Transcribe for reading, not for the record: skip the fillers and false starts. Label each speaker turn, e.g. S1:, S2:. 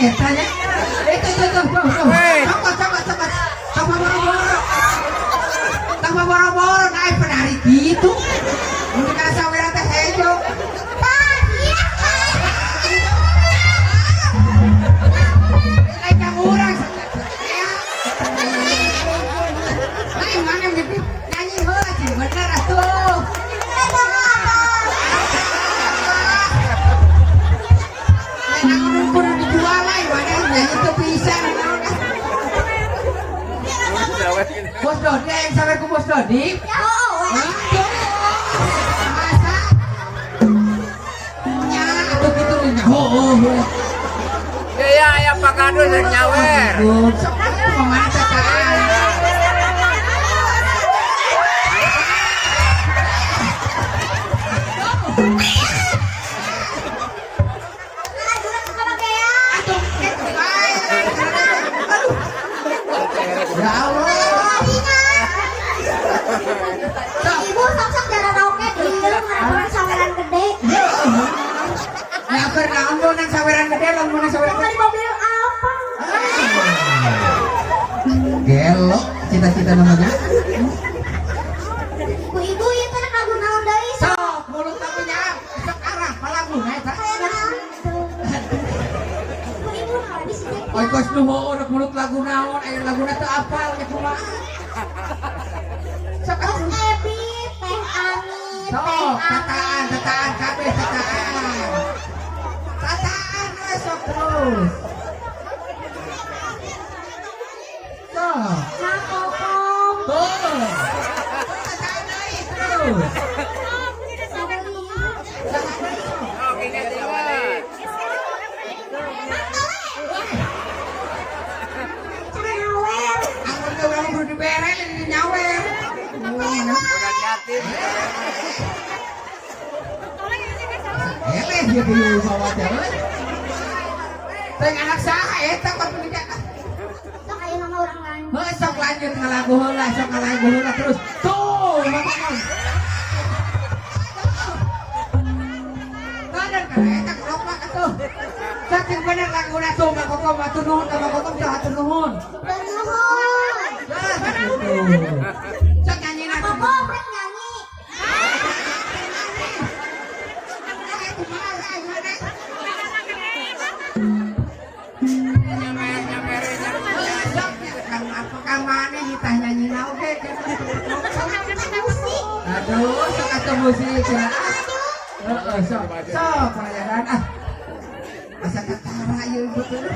S1: eta nya. Itu tuh tuh tuh tuh. Cokot cokot cokot. Tong boro-boro. Tong boro-boro naik penari gitu. Mun kana saweran teh hejo. Lain kang urang. Lain mana gitu. Nyanyi heula cing bener atuh. Lain aku kudu dijual lain mana nyanyi teu bisa naon ah. Bos Dodi yang sampai ku Bos Dodi. Hah? Masa? Nya atuh kitu nya. Heueuh.
S2: Ya ya aya Pak Kadus rek nyawer.
S1: Sok kumaha teh kaan. Atuh kitu bae. Aduh. Ya Allah.
S3: Ibu sok-sok jarang oke dieu ngarapan saweran gede.
S1: Ya keur naon meunang saweran gede lamun meunang saweran
S3: Mau
S1: gede.
S3: di mobil apa?
S1: Gelo cita-cita namanya.
S3: Ibu-ibu ieu teh lagu naon deui?
S1: Sok mulut kamu nya sok arah palaguna eta.
S3: Ibu-ibu habis
S1: Oi kos nu heueuh rek mulut lagu naon aya laguna teu apal ge kumaha. Sok
S3: Bos
S1: atuh.
S3: Ebi, Teh Ani, Teh
S1: Sok
S3: Ani.
S1: tataan tataan kabeh tataan. Tataan we sok terus. Sok.
S3: Mak Kokom.
S1: Tuh. Tataan deui terus.
S3: Sadeui.
S1: Saha deui sok.
S2: Oh, ingat-ingat.
S3: Nyawer.
S1: Amun teh urang kudu dibere lain nyawer.
S2: Budak yatim.
S1: Eleh dia dulu bawa teh. Teh anak saha eta kok nikah.
S3: Sok aya nama urang lanjut.
S1: Heuh sok lanjut ngalagu heula, sok ngalagu heula terus. Tuh, mama. Bener kan eta kelopak atuh. Saking bener laguna tuh Mak Kokom hatur nuhun ka Mak Kokom teh hatur nuhun.
S3: Nuhun.
S1: Nah, gitu. Sok nyanyina.
S3: Kokom rek nyanyi.
S2: Nyamer nyamer
S1: Kang maneh hitah nyanyina oge.
S3: Musik.
S1: Aduh, sok atuh musik ya. Heeh, sok. Sok pelayaran ah. Asa ketara ieu betul.